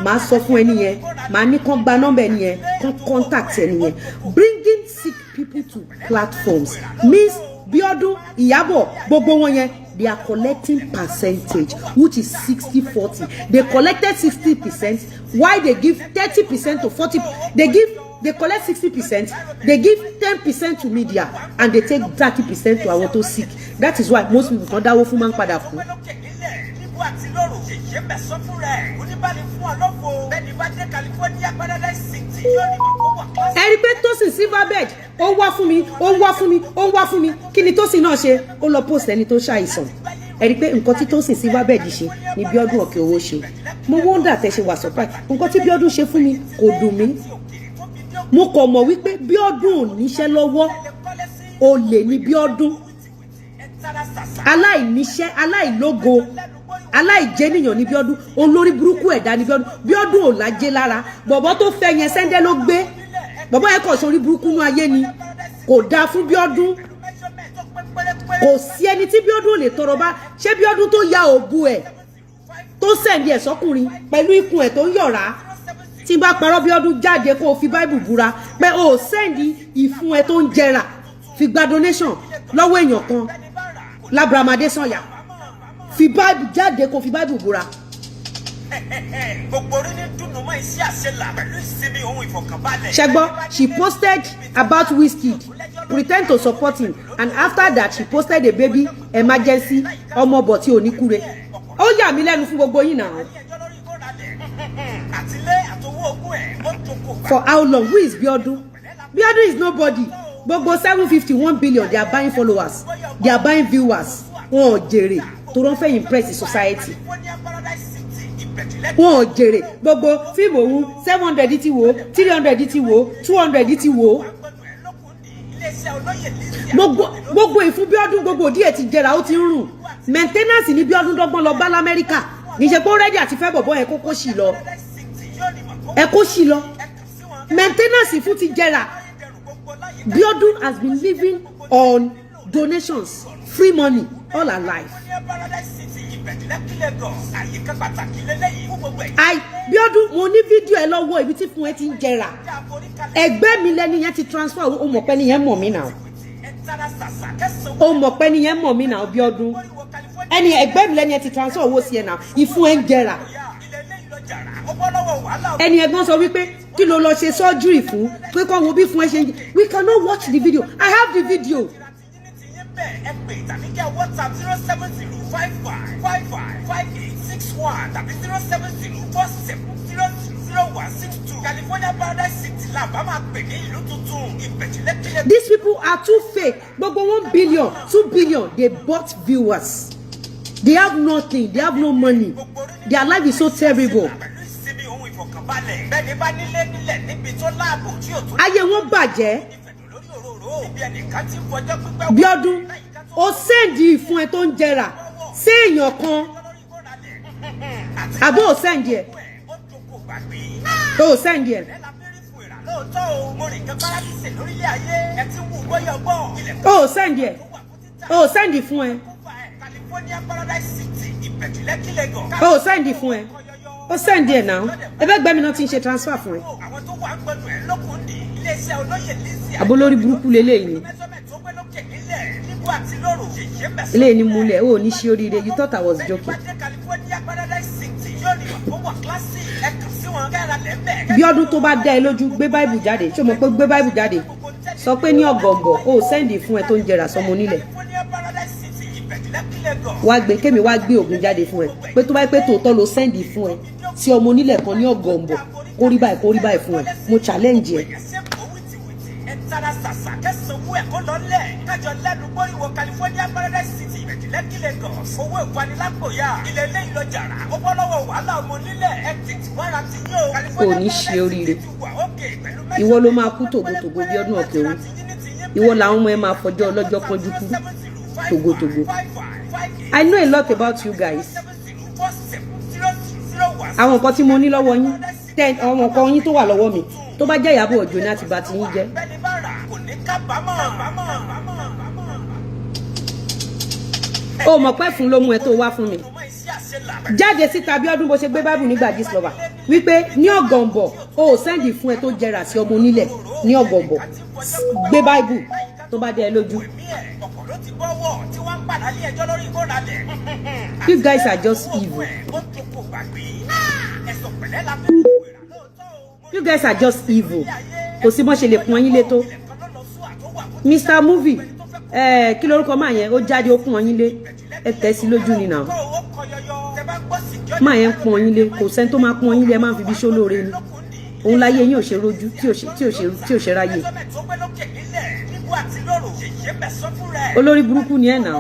Màá sọ fún ẹni yẹn, màá ní kán gba nọ́mbà ẹni yẹn, kán contact ẹni yẹn. Bringing sick people to platforms means Bíọ́dún, Ìyábọ̀, gbogbo wọn yẹn, they are collecting percentage, which is 60-40. They collected 60%. Why they give 30% to 40? They collect 60%, they give 10% to media and they take 30% to àwọn tó sick. That is why most people kan dáwó fún máa ń padà kú. Níbo àti lóru yèyé mẹ́sàn fúnra ẹ̀ oníbàní fún ọ lọ́fọ̀ bẹ́ẹ̀ni bá dé California Paradise City yóò ní mọ̀ kó wà kílásì. Ẹ rí i pé Tosin Silverbird, ó wá fún mi, ó wá fún mi, ó wá fún mi. Kí ni Tosin náà ṣe? Ó lọ post ẹni tó ṣàìsàn. Ẹ rí i pé nǹkan tí Tosin Silverbird ṣe ni Bíọ́dún Òkè Owó ṣe. Mo wonder tẹ ṣe wà surprise. Nǹkan tí Bíọ́dún ṣe fún mi kò dùn mí. Mo kàn mọ̀ wípé Bíọ́dún ò níṣẹ́ lọ́wọ́. Olè ní Bíọ́dún, aláìníṣẹ́, aláìlógo, aláìjẹnìyàn ní Bíọ́dún. Olórí burúkú ẹ̀dá ní Bíọ́dún. Bíọ́dún ò lájẹ́ lára. Bọ̀bọ̀ tó fẹ́ yẹn, sẹ́ńdẹ́ ló gbé bọ̀bọ̀ yẹn kàn sórí burúkú nú ayé ni. Kò dáa fún Bíọ́dún. Kò sí ẹni tí Bíọ́dún ò lè tọrọ bá. Ṣé Bíọ́dún tó ya òbu ẹ̀, tó send ẹ̀ sọ́kùnrin pẹ̀lú ikùn ẹ̀ tó ń yọ̀rá? Tí n bá parọ́, Bíọ́dún, jáde kó o fi Báìbù búra pé o ò send ìfun ẹ̀ tó ń jẹrà fi gba donation lọ́wọ́ èèyàn kan l'Abraham Adesanya. Fi Báìbù jáde kó o fi Báìbù búra. Gbogbo orí ní dùnú mọ́ iṣẹ́ àṣelà pẹ̀lú ìsinmi ohun ìfọ̀kànbalẹ̀. Ṣẹgbọ́, she posted about Wizkid, pretend to support him, and after that she posted a baby emergency ọmọ bọ̀ tí ò ní kúre. Ó yà mí lẹ́nu fún gbogbo yín náà. Ẹjọ́ lórí ìkóralẹ̀ àtìlé àtowó ogún ẹ̀ ó jókòó gbà. For how long? Who is Biodun? Biodun is nobody. Gbogbo 751 billion, they are buying followers, they are buying viewers. Wọn ò jèrè tó rán fẹ́ impress the society. California Paradise City ìbẹ̀jùlẹ̀. Wọn ò jèrè. Gbogbo fíìmù òun, 700 ti wò ó, 300 ti wò ó, 200 ti wò ó. Gbọ́dọ̀ ẹ̀ lókun ní iléeṣẹ́ olóyè Lizzy. Gbogbo ìfún Bíọ́dún, gbogbo òdí ẹ̀ ti jẹrà, ó ti ń rùn. Maintenance ní Bíọ́dún dọ́gbọ́n lọ bá l'Amẹ́ríkà. Kì í ṣe pé ó ready àti fẹ́ bọ̀bọ́ yẹn. Kókó sì lọ. Paradise City yóò ní mọ̀ kó Ẹ kó sì lọ. ẹ kàn sí wọn. Maintenance fún ti jẹrà. Dẹrù gbogbo láyé. Bíọ́dún has been living on donations, free money, all her life. California Paradise City ìbẹ̀jùlẹ̀ Lagos àyíká pàtàkì lélẹ́yìí fún gbogbo ẹ̀yìn. I Bíọ́dún, mo ní fídíò ẹ lọ́wọ́ ibi tí fún ẹ ti ń jẹrà. Àforíkalẹ̀. Ẹgbẹ́ mi lẹ́ni yẹn ti transfer. Ó mọ̀ pé ni yẹn mọ̀ mí náà. Ẹ tara ṣàṣà kẹsàn-án. Ó mọ̀ pé ni yẹn mọ̀ mí náà, Bíọ́dún. Oríwọ California. Ẹni ẹgbẹ́ mi lẹ́ni yẹn ti transfer owó sí ẹ náà. Ìfún ẹ ń jẹrà. Ilẹ̀ lẹ́yìn lọ jàrá ó bọ́ lọ́wọ́ wàhálà. Ẹni ẹ̀gbọ́n sọ wípé kí ló lọ ṣe surgery fún, pé kọ́ wo bí fún ẹ ṣe ń jẹ. We cannot watch the video. I have the video. Ti yín bẹ́ẹ̀, ẹ pè tàbí kẹ́ WhatsApp 07055555861 tàbí 07047000162. California Paradise City là bá máa pè ní ìlú tuntun ìbẹ̀jùlẹ̀kílẹ̀. These people are too fake. Gbogbo 1 billion, 2 billion, they bought viewers. They have nothing. They have no money. Their life is so terrible. Pẹ̀lú ìsinmi ohun ìfọ̀kànbalẹ̀ bẹ́ẹ̀ni bá nílé nílẹ̀ níbi tó láàbò tí ò tún Ayé wọn bàjẹ́. ìfẹ̀dọ̀ lórí òróró níbi ẹnìkan tí ń fọjọ́ pípẹ́. Bíọ́dún, ó send ìfun ẹ tó ń jẹrà sí èèyàn kan, àbó ò send ẹ? Ó jókòó gbàgbé. Ó send ẹ? Lóòótọ́ o, mo rìn kan paradíṣe lórílẹ̀ ayé ẹ ti wù bóyá ọgbọ́n ilẹ̀ Ó send ẹ? tó wà fún títà. Ó send fún ẹ? California Paradise City ìbẹ̀jùlẹ́kí Lagos. Ó send fún ẹ? Ó send ẹ náà. Ẹbẹ gbẹmí náà ti ń ṣe transfer fún ẹ. Àwọn tó wà ń gbọdọ̀ ẹ̀ lókun ní iléeṣẹ́ olóyè Lizzy. Àbó lórí burúkú leléyìí ni. Measurement tó gbé lókè nílẹ̀ níbo àti lóru yèyé mẹ́sàn-án. Eléyìí ni múlẹ̀ ó ní ṣe oríire. You thought I was joking. Bẹ́ẹ̀ni bá dé California Paradise City yóò ní ó wà kíláàsì. Ẹ kàn sí wọn kẹ́ra lẹ́mẹ̀. Bí ọdún tó bá dá ẹ lójú, gbé Bible jáde. Ṣé o mọ̀ pé gbé Bible jáde, sọ pé ní Ọ̀gọ̀ǹbọ̀ o ò send fún ẹ tó ń jẹrà sọmọ onílẹ̀. Wá gbé kémi, wá gbé ògùn jáde fún ẹ pé tó bá yẹ pé tòótọ́ ló send fún ẹ sí ọmọ onílẹ̀ kan ní Ọ̀gọ̀ǹbọ̀, kó rí báyìí, kó rí báyìí fún ẹ. Mo challenge ẹ. Tara ṣàṣà kẹsàn-án ẹ̀kọ́ lọ́lẹ̀ kájọ lẹ́nu gbóríwò California Paradise City, Lẹ́kì, Lagos. Owó ìfanilápòyà ilẹ̀ lẹ́yìn lọ jàrá, ó bọ́ lọ́wọ́ wàhálà ọmọ onílẹ̀. Ẹ tètè wára ti yín o. Ò ní ṣe oríire. Ìwọ ló máa kú tògótògó bí ọdún ọ̀kẹ́ òru. Ìwọ làwọn ọmọ ẹ máa fọjọ́ ọlọ́jọ́ kánjú kú tògótògó. I know a lot about you guys. Àwọn nǹkan tí mo ní lọ́wọ́ yín tẹ, àwọn nǹkan yín tó wà lọ́wọ́ mi, tó bá jẹ́ Ìyábọ̀ Òjó ní àti bá ti yín jẹ́. Bẹ́ẹ̀ni bá rà kò ní kábàámọ̀. O mọ̀ pé fún ló mú ẹ tó wá fún mi jáde síta bí ọdún bó ṣe gbé Bible nígbà Gistlover wípé ní Ọ̀gànbọ̀ o ò send fún ẹ tó jẹrà sí ọmọ onílẹ̀ ní Ọ̀gànbọ̀. Gbé Bible tó bá dé ẹ lójú. Ọ̀pọ̀ ló ti bọ́wọ́ tí wọ́n ń padà lé ẹjọ́ lórí ìkóralẹ̀. You guys are just evil. Ó tún kò gbàgbé. Ẹ̀sùn pẹ̀lẹ́ la fi ń wèrà lóòótọ́ o. You guys are just evil. Kò sí bọ́n ṣe lè pọ́n yín lé tó. Mr Movie, kí lórúkọ máa yẹn? Ó jáde, ó pọ́n yín lé, ẹ tẹ̀ sí lójú ni nà. Máa yẹn ń pọ́n yín lé, kò sẹ́ni tó máa pọ́n yín lé. Ẹ máa ń fi ibi ṣó lóore ni. Òun láyé yín ò ṣe rójú tí ò ṣe ráyè. Olórí burúkú ni ẹ̀ nà.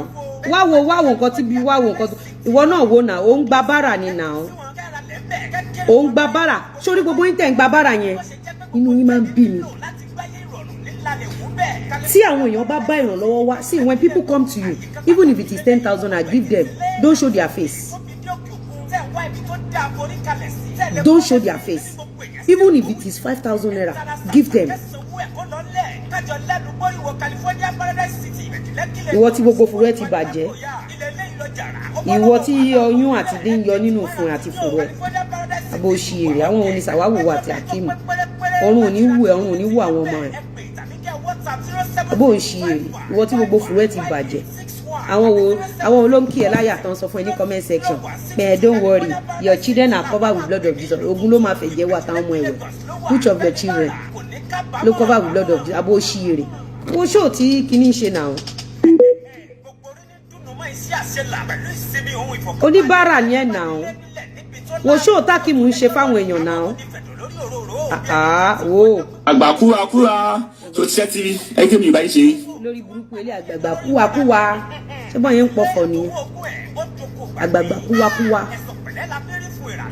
Wá wo, wá wo nǹkan tí bí, wá wo nǹkan tó ìwọ náà wo nà. Ó ń gba bára ni nà. Ó ń gba bára sórí gbogbo yín tẹ̀ ń gba bára yẹn, inú yín máa ń bí mi. Tí àwọn èèyàn bá bá ìrànlọ́wọ́ wá, see, when people come to you, even if it is 10,000, I give them. Don't show their face. Don't show their face. Even if it is ₦5,000, give them. Ìwọ tí gbogbo fúru ẹ ti bàjẹ́, ìwọ tí ọyún àti dín yọ nínú fún àti fúru ẹ, àbò ṣì èrè. Àwọn oníṣàwáwò àti Akeem, ọ̀run ò ní wù ẹ, ọ̀run ò ní wù àwọn ọmọ ẹ. Àbò ń ṣì èrè. Ìwọ tí gbogbo fúru ẹ ti bàjẹ́, àwọn wo, àwọn wo ló ń kí ẹ láyà tán sọ fún ẹ ní comment section pé ẹ don't worry, your children are covered with blood of Jesus? Ogun ló máa fẹ́ jẹ́ wà táwọn ọmọ ẹ̀wẹ̀. Which of your children ló cover with blood of Jesus? Àbò ṣì èrè. Wo ṣó tí kinní ń ṣe náà. Oníbàárà ni ẹ̀ náà. Wo ṣó tákìmù ń ṣe fáwọn èèyàn náà. Àá wo. Àgbà kúrakúra tó ti ṣẹ́ tv ẹ kí mi ò bá yín ṣe rí. Lórí burúkú ilé, àgbààgbà kúwakúwa. Ṣé bọ́n yẹn ń pọfọ̀ nìyẹn? Àgbààgbà kúwakúwa.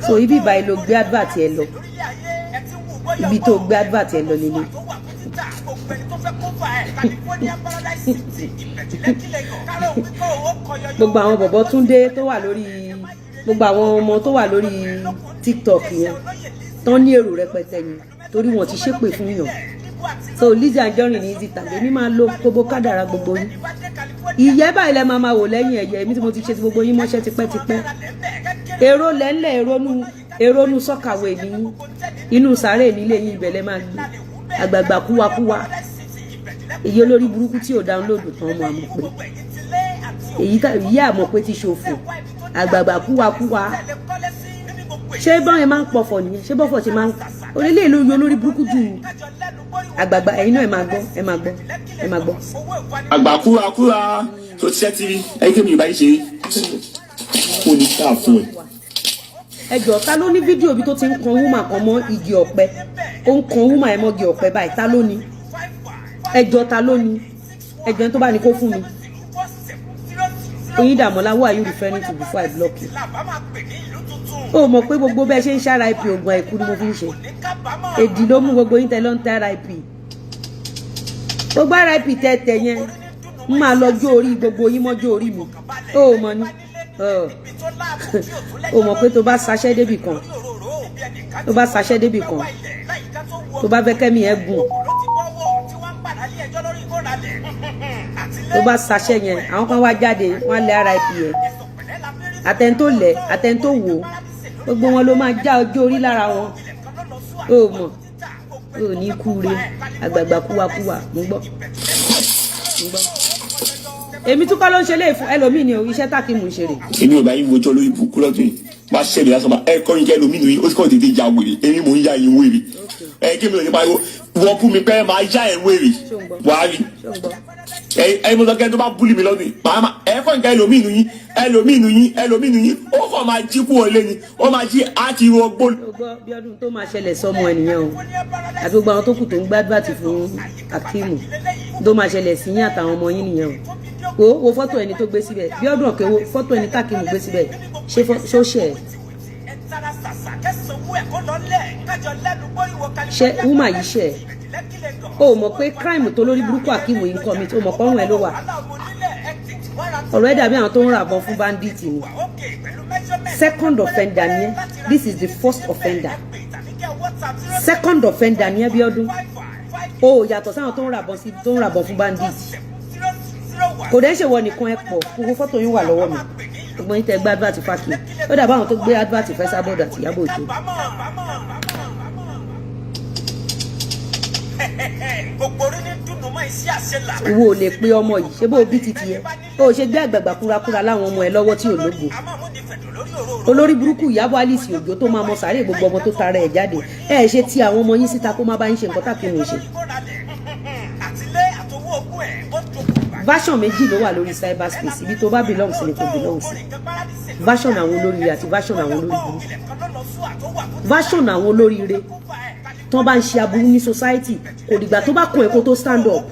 So ibi ìbáyìí ló gbé advert ẹ lọ, ibi tó gbé advert ẹ lọ lélẹ̀. Gbogbo àwọn bọ̀bọ̀ Túndé tó wà lórí, gbogbo àwọn ọmọ tó wà lórí TikTok yẹn tán ní èrò rẹpẹtẹ yẹn, torí wọn ti ṣépè fún yàn. So Lizzy Anjorin ní easy tàbí èmi máa lo gbogbo kádàrá gbogbo yín. Ìyẹ́ báyìí lẹ máa máa wò lẹ́yìn ẹ̀yẹ èmi tí mo ti ṣe ti gbogbo yín mọ́ṣẹ́ tipẹ́tipẹ́. Èrò lẹ́ńlẹ̀, èrònú èrònú sọ́kàwé ní inú sàárè nílé yín, ibẹ̀ lẹ máa gbé. Àgbààgbà kúwakúwa, èyí olórí burúkú tí ò download tán ọmọ àmọ̀ pé èyí àmọ̀ pé ti ṣòfò. Àgbààgbà kúwakúwa, ṣé báwọn máa ń pọ̀fọ̀ nìyẹn? Ṣé bọ́fọ̀ ṣe máa ń orílẹ̀ èlò yọ olórí burúkú jù? Àgbààgbà, ẹ̀yin náà, ẹ máa gbọ́, ẹ máa gbọ́, ẹ máa gbọ́. Àgbà kúrakúra tó ti ṣẹ́ tv ẹ kí mi ò bá yín ṣe rí kò ní ká fún ẹ. Ẹ jọ̀ọ́, ta ló ní fídíò bí tó ti ń kan woman kan mọ́ igi ọ̀pẹ? Ó ń kan woman ẹ mọ́ igi ọ̀pẹ báyìí. Ta ló ní? Ẹ jọ̀ọ́, ta ló ní? Ẹ jọ̀ọ́, ẹni tó bá ní kó fún mi. Oyindàmọ́lá, who are you referring to before I block you? Ó mọ̀ pé gbogbo bẹ́ẹ̀ ṣe ń ṣe RIP, oògùn àìkú ni mo fi ń ṣe. Èdì ló mú gbogbo yín tẹ ló ń tẹ RIP. Gbogbo RIP tẹ́tẹ̀ yẹn ń máa lọ́jọ́ orí gbogbo yín mọ́jọ́ orí mi. Ó mọ̀ ni, ó mọ̀ pé tó bá ṣaṣẹ́ débì kan, tó bá ṣaṣẹ́ débì kan, tó bá fẹ́ kẹ́mi ẹ̀ gùn, tó bá ṣaṣẹ́ yẹn, àwọn kan wá jáde, wọ́n á lẹ RIP yẹn, àtẹni tó lẹ̀, àtẹni tó wò ó, gbogbo wọn ló máa já ọjọ́ orí lára wọn. Ó mọ̀ ó ní kúure. Àgbààgbà kúwakúwa, ń gbọ́, ń gbọ́. Èmi tún kọ́ ló ń ṣe léè fún ẹlòmíì ni o. Iṣẹ́ tákìmù ń ṣe rè. Èmi ò bá yín wojọ́ lórí burúkú lọ́dún yìí. Máa ṣẹlẹ̀ lásán máa ẹ kọ́ yín kẹ́ lómi nù yín, ó sì kọ́ tètè ya wèrè. Èmi mò ń ya yín wèrè. Ẹ kí mi ò ní pariwo wọ́n bú mi pé máa yá ẹ̀ wèrè, wàá rí. Ẹ ẹ mo sọ kẹ́ tó bá bully mi lọ́dún yìí, màá ma ẹ kọ́ nǹkan ẹlòmíì nù yín, ẹlòmíì nù yín, ẹlòmíì nù yín, ó kàn máa jí kúrò lé ni, ó máa jí á ti rọgbó. Ó gbọ́ bí ọdún tó máa ṣẹlẹ̀ sọ́mọ ẹnìyẹn o, àti gbogbo àwọn tó kù tó ń gbàdúrà fún Akeem, tó máa ṣẹlẹ̀ sí yín àtàwọn ọmọ yín nìyẹn o. Wo wo fọ́tò ẹni tó gbé síbẹ̀, bí ọdún ọ̀kẹ́, wo fọ́tò ẹni tákìmù gbé síbẹ̀. Ṣé ṣó ṣe ẹ̀? Ṣé woman yìí ṣe ẹ̀? O mọ̀ pé crime tó lórí burúkú Akeem yìí ń commit, o mọ̀ pọ́nrún ẹ̀ ló wà. Ọ̀rọ̀ ẹ̀ dàbí àwọn tó ń ràbọn fún bandit ni. Second offender ni ẹ́. This is the first offender. Second offender ni ẹ́, Bíọ́dún. O yàtọ̀ sáwọn tó ń ràbọn sí, tó ń ràbọn fún bandit. Kò dẹ́ ṣèwọ nìkan, ẹ pọ̀. Gbogbo fọ́tò yín wà lọ́wọ́ mi, gbogbo yín tẹ gbé advert fákì. Ó dàbí àwọn tó gbé advert fẹ́ Sábọ̀dọ̀ àti Ìyábọ̀ Òjó. Ìwọ ò lè pe ọmọ yìí. Ṣé bó o bí titi ẹ, o ò ṣe gbé àgbàgbà kúrakúra láwọn ọmọ ẹ lọ́wọ́ tí ò lógo? Olórí burúkú Ìyábọ̀ Alice Òjó tó máa mọ sàárè gbogbo ọmọ tó tara ẹ̀ jáde. Ẹ ṣe tí àwọn ọmọ yín síta kó má bá yín ṣe nǹkan tákìmù ṣe. Version méjì ló wà lórí cyberspace. Ibi tó bá belong sí ni kò belong sí. Version àwọn olóríire àti version àwọn olórí burúkú. Version àwọn olóríire tán bá ń ṣe aburú ní society, kò dìgbà tó bá kún ẹ kó tó stand up.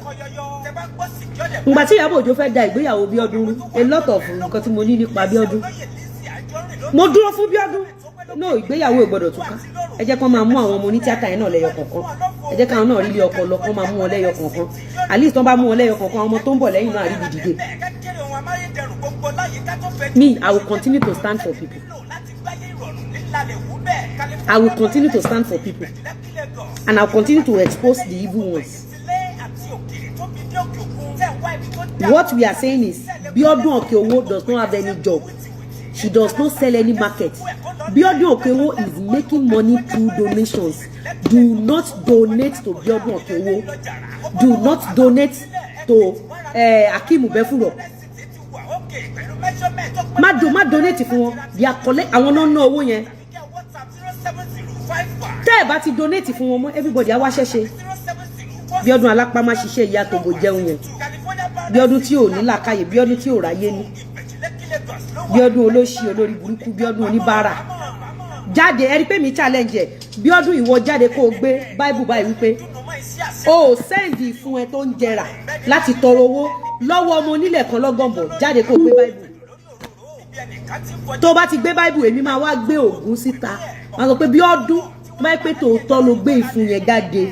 Ngbà tí Ìyábọ̀ Òjó fẹ́ da ìgbéyàwó Bíọ́dún rú, a lot of nǹkan tí mo ní nípa Bíọ́dún, mo dúró fún Bíọ́dún. No, ìgbéyàwó ò gbọ́dọ̀ túká. Ẹ jẹ́ kán máa mú àwọn ọmọ onítíátà yẹn náà lẹ́yọ kọ̀ọ̀kan. Ẹ jẹ́ káwọn náà rí ilé ọkọ lọ, kán máa mú wọn lẹ́yọ kọ̀ọ̀kan. At least tán bá mú wọn lẹ́yọ kọ̀ọ̀kan, àwọn ọmọ tó ń bọ̀ lẹ́yìn náà àríbi dìde. Me, I will continue to stand for people. I will continue to stand for people and I will continue to expose the evil ones. What we are saying is, Biodun Okeowo does not have any job. She does not sell any market. Biodun Okeowo is making money through donations. Do not donate to Biodun Okeowo. Do not donate to Akeem Befuro. Má donate fún wọn. They are collect, àwọn náà ná owó yẹn. Tẹ́ ẹ̀ bá ti donate fún wọn mọ́, everybody á wá ṣẹ́ṣe. Bíọ́dún alápá má ṣiṣẹ́, ìyá tòbò jẹun yẹn. Bíọ́dún tí ò ní làákàyè, Bíọ́dún tí ò ráyé ní, Bíọ́dún olóṣì, olórí burúkú, Bíọ́dún oníbàárà, jáde. Ẹ rí pé mi challenge ẹ. Bíọ́dún, ìwọ jáde kó o gbé báìbù báyìí wípé o ò send fún ẹ tó ń jẹrà láti tọrọ owó lọ́wọ́ ọmọ onílẹ̀ kan lọ́gọ̀nbọ̀. Jáde kó o gbé báìbù. Tó bá ti gbé báìbù, èmi máa wá gbé ògùn síta, máa sọ pé Bíọ́dún, tó bá yẹ pé tòótọ́ ló gbé ìfun yẹn jáde,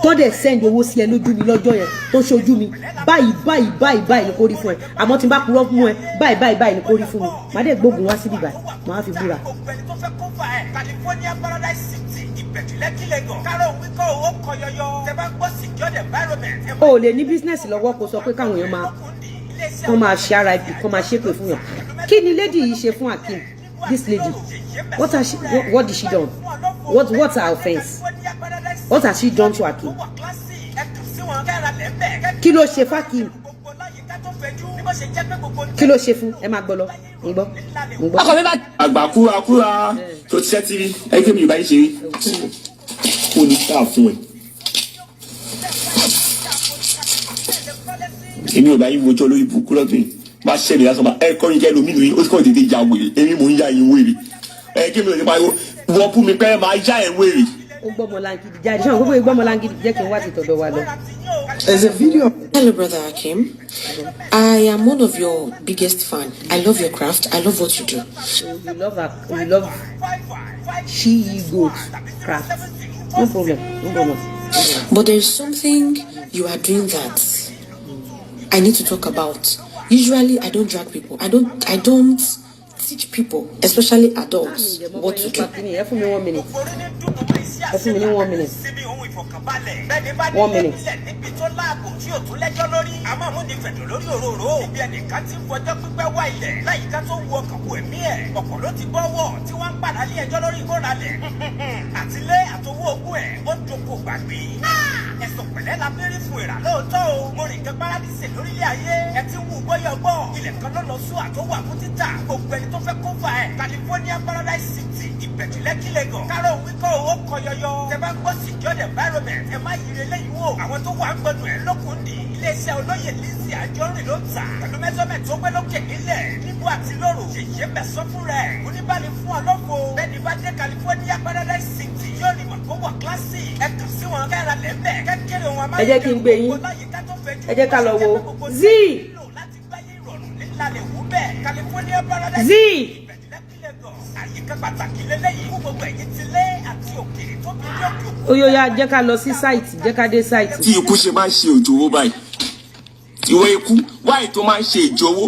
tó dẹ̀ send owó sí ẹ lójú mi lọ́jọ́ yẹn tó ṣojú mi báyìí báyìí báyìí báyìí ni kò rí fún ẹ. Àmọ́ tí n bá purọ́ fún ẹ, báyìí báyìí báyìí ni kò rí fún mi. Màá dẹ̀ gbógun wá síbí báyìí, màá fi búra. California Paradise City, Ìbẹ̀jú Lẹ́kì Lagos. Kárọ̀ wíkọ́ owó kọyọyọ. Tẹ bá gbọ́ secured environment. O ò lè ní business lọ́wọ́ kó sọ pé káwọn èèyàn máa kán máa ṣe RIP, kán máa ṣépè fún yàn. Kí ni lady yìí ṣe fún Akeem? This lady, what has she, what did she done? What's her offence? What has she done to Akeem? Kí ló ṣe f'Akeem? Kí ló ṣe fún? Ẹ máa gbọ́ lọ, ń gbọ́, ń gbọ́. Ọkọ mi bá Àgbà kúrakúra tó ti ṣẹ́ tv, ẹ kí mi ò bá yín ṣe rí, kò ní ká fún ẹ. Èmi ò bá yín wojọ́ lórí ibùkún lọ́dún yìí, máa ṣẹlẹ̀ lásán máa ẹ kọ́ yín kẹ́ lómi nù yín, ó sì kọ́ tètè ya wèrè. Èmi mò ń ya yín wèrè. Ẹ kí mi ò ní pariwo wọ́n bú mi pé máa yá ẹ wèrè. Ó gbọ́mọ láǹgìdì jáde. Ṣé àwọn gbogbo ìgbọ́mọ láǹgìdì jẹ́ kí n wá ti tọ̀dọ̀ wa lọ. There's a video Hello, Brother Akim. I am one of your biggest fan. I love your craft. I love what you do. You love her, you love she goat craft. No problem, no problem. But there is something you are doing that I need to talk about. Usually, I don't drag people. I don't teach people, especially adults, what to do. Ẹ fún mi one minute. Ẹ fún mi ní one minute. One minute. Níbi tó láàbò tí ò tún lẹ́jọ́ lórí. Àmọ́ mú ní fẹ̀dọ̀ lórí òróró. Ibi ẹnìkan ti ń fọjọ́ pípẹ́ wá ilẹ̀. Láyìíká tó wu ọkàn kù ẹ̀mí ẹ̀. Ọ̀pọ̀ ló ti bọ́wọ́ tí wọ́n ń padà lé ẹjọ́ lórí ìkóralẹ̀. Àtilé àtowó ogún ẹ̀ ó doko gbàgbé. Ẹ̀sùn pẹ̀lẹ́ la fi rí fún ìrà lóòótọ́ o. Mo rìn kan paradíṣe lórílẹ̀ ayé. Ẹ Ti wù bóyá ọgbọ́n ilẹ̀ kan ló lọ sún àtọwà fún títà. Gbogbo ẹni tó fẹ́ kó fà ẹ̀, California Paradise City, Ìbẹ̀jú Lẹ́kì, Lagos. Kárọ̀ òwú kọ́ owó kọ yọyọ. Tẹ bá ń gbọ́ secured environment, ẹ má yiri eléyìí wò. Àwọn tó wà ń gbọdọ̀ ẹ̀ lókun dì. Iléeṣẹ́ olóyè Lizzy Anjorin ló ń tà. Pẹ̀lú measurement tó gbé lókè nílẹ̀. Níbo àti lóru. Ṣèyí mẹ́sàn fún rẹ̀. Oníbàní fún ọlọ́fọ̀. Bẹ́ẹ̀ni bá dé California Paradise City, yóò ní mọ̀ kó wà kíláàsì. Ẹ kàn sí wọn kẹ́ra lẹ́bẹ̀. Kẹ́kẹ́rẹ́ wọn. Ẹ jẹ́ kí n gbé yín. Ẹ jẹ́ ká lọ wo Zee. Zee. Àyíká pàtàkì lélẹ́yìí fún gbogbo ẹ̀yin tilé àti òkèèrè tó bí dé òkè òkun. Ó yóò yá, jẹ́ ká lọ sí site, jẹ́ ká dé site. Tí ikú ṣe máa ń ṣe òjòwò báyìí, ìwọ ikú wáyé tó máa ń ṣe ìjòwò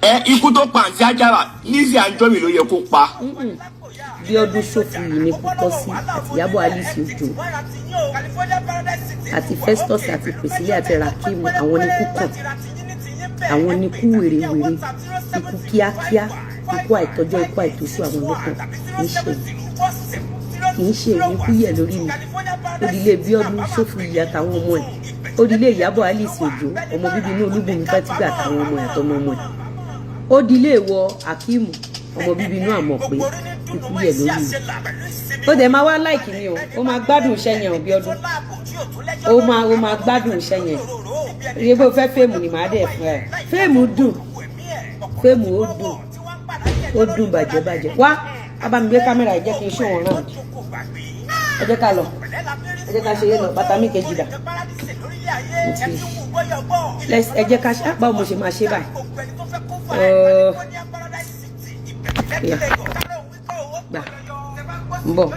ẹ, ikú tó pa àǹtí Ajára, Lizzy Anjorin ló yẹ kó pa. Bí ọdún ṣòfò yìí ní kú tọ́ sí, àti Ìyábọ̀ Alice Òjó àti Festus àti Priscilla àti Rakim, àwọn ní kú kàn, àwọn ní kú wèrèwèrè, ikú kíákíá, ikú àìtọ́jọ́, ikú àìtósù, àwọn ló kàn. Kì í ṣe, kì í ṣe èmi. Kú yẹ̀ lórí mi. Òdìlé Bíọ́dún ṣòfò yìí àtàwọn ọmọ ẹ̀, òdìlé Ìyábọ̀ Alice Òjó, ọmọ bíbí inú Olúbùnmi Fátígà, àtàwọn ọmọ ẹ̀ àtọmọ ọmọ ẹ̀, òdìlé ìwọ Akíìmù, ọmọ bíbí inú àmọ̀ pé ikú yẹ̀ lórí mi. Ó dẹ̀ máa wá like mi o. Ó máa gbádùn iṣẹ́ yẹn o, Bíọ́dún. Ó máa gbádùn iṣẹ́ yẹn. Rí bó fẹ́ fame ni màá dẹ̀ fún ẹ. Fame dùn, fame ó dùn, ó dùn bàjẹ́ bàjẹ́. Wá a bá mi gbé kámẹ́rà ẹ, jẹ́ kí n ṣó wọn round. Ẹ jẹ́ ká lọ, ẹ jẹ́ ká ṣe yé lọ. Bàtà mi kejì dà? Ẹ jẹ́ ká ṣe. Báwo mo ṣe máa ṣe báyìí? Yeah. Gbà ń bọ̀,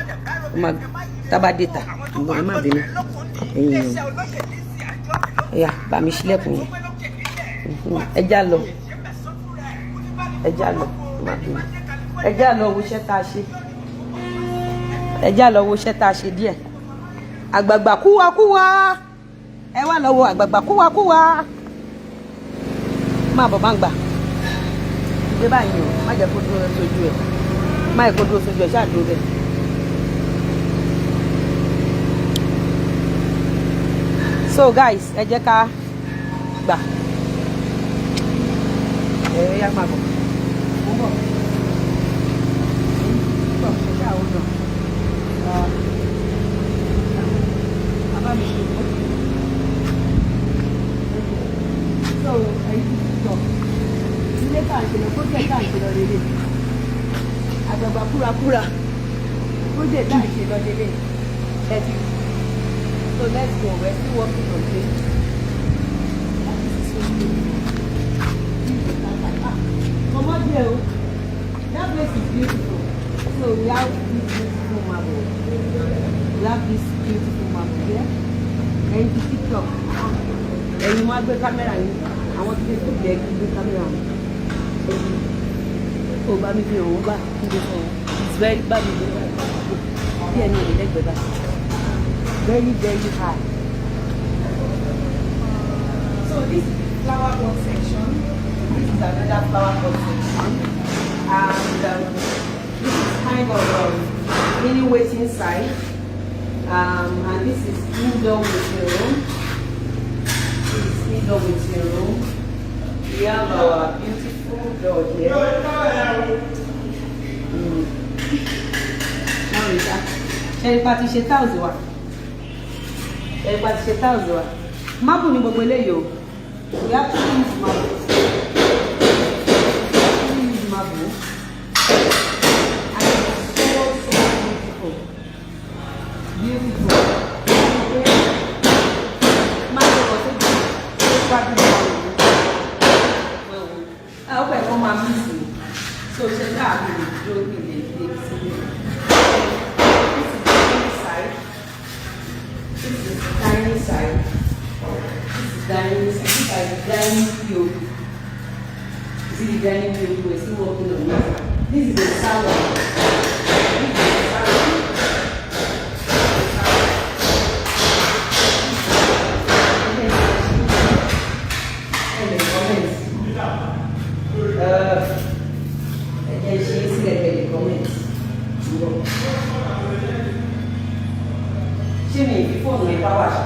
ó máa tábà dé ta ń bọ̀. Ẹ má bínú, ẹ̀yin èèyàn. Ẹ̀yà bá mi ṣílẹ̀kùn yẹn. Ẹ já lọ, ẹ já lọ. Ẹ má bínú. Ẹ já lọ wo iṣẹ́ tá a ṣe. Ẹ já lọ wo iṣẹ́ tá a ṣe díẹ̀. Àgbààgbà kúwakúwa, ẹ wá lọ wo àgbààgbà kúwakúwa. Máa bọ̀, bá ń gbà gbé báyìí o. Má jẹ́ kó dúró sójú ẹ̀, má jẹ́ kó dúró sójú ẹ̀. Ṣáà dúró bẹ́ẹ̀. So guys, ẹ jẹ́ ká gbà. Ẹ yá, máa bọ̀, mo bọ̀ bọ̀. Ṣe ṣáà ó dàn bàbá mi ṣe é. So ẹ̀yin ti tọ̀ ilé tá à ń ṣe lọ, project tá à ń ṣe lọ lélẹ̀, àgbààgbà kúrakúra, project tá à ń ṣe lọ lélẹ̀ ẹ ti. So let's go. We're still working on this. This is so beautiful. Ah, comot there o. That place is beautiful. So we have this beautiful marble. We have this beautiful marble here. Ẹ̀yin ti TikTok, ẹ̀yin wọn á gbé kámẹ́rà yín. Àwọn tí Facebook yẹ kí gbé kámẹ́rà wọn. Ó bá mi fi hàn wọ́n bá kí n gbé fún wọn. It's very, bá mi gbé bí ẹni òní lẹ́gbẹ̀ẹ́ bá, very very high. So this is the flower pot section. This is another flower pot section, and this is kind of mini waiting side, and this is indoor waiting room. This is indoor waiting room. We have our beautiful door here. Now we got ṣẹ́ni pa ti ṣe tiles wa, ṣẹ́ni pa ti ṣe tiles wa. Marble ní gbogbo eléyìí o. We actually use marble. We actually use marble and it's so so beautiful, beautiful. Máa ń lọ sí tó gbádùn àwọn àwọn ọkọ̀ ẹ̀kọ́ máa mí sí. So ṣe káàkiri lè dúró ní ilé ilé sílẹ̀. This is the dining side. This is the dining side. This is dining side. This is the dining POP. You see the dining POP? We're still working on it. This is the salon. This is the salon. Ẹ lè comment. Ẹ jẹ́ ṣe é sílẹ̀ kẹ́ lè comment. Ṣé mi ìfi fóònù mi power ṣá?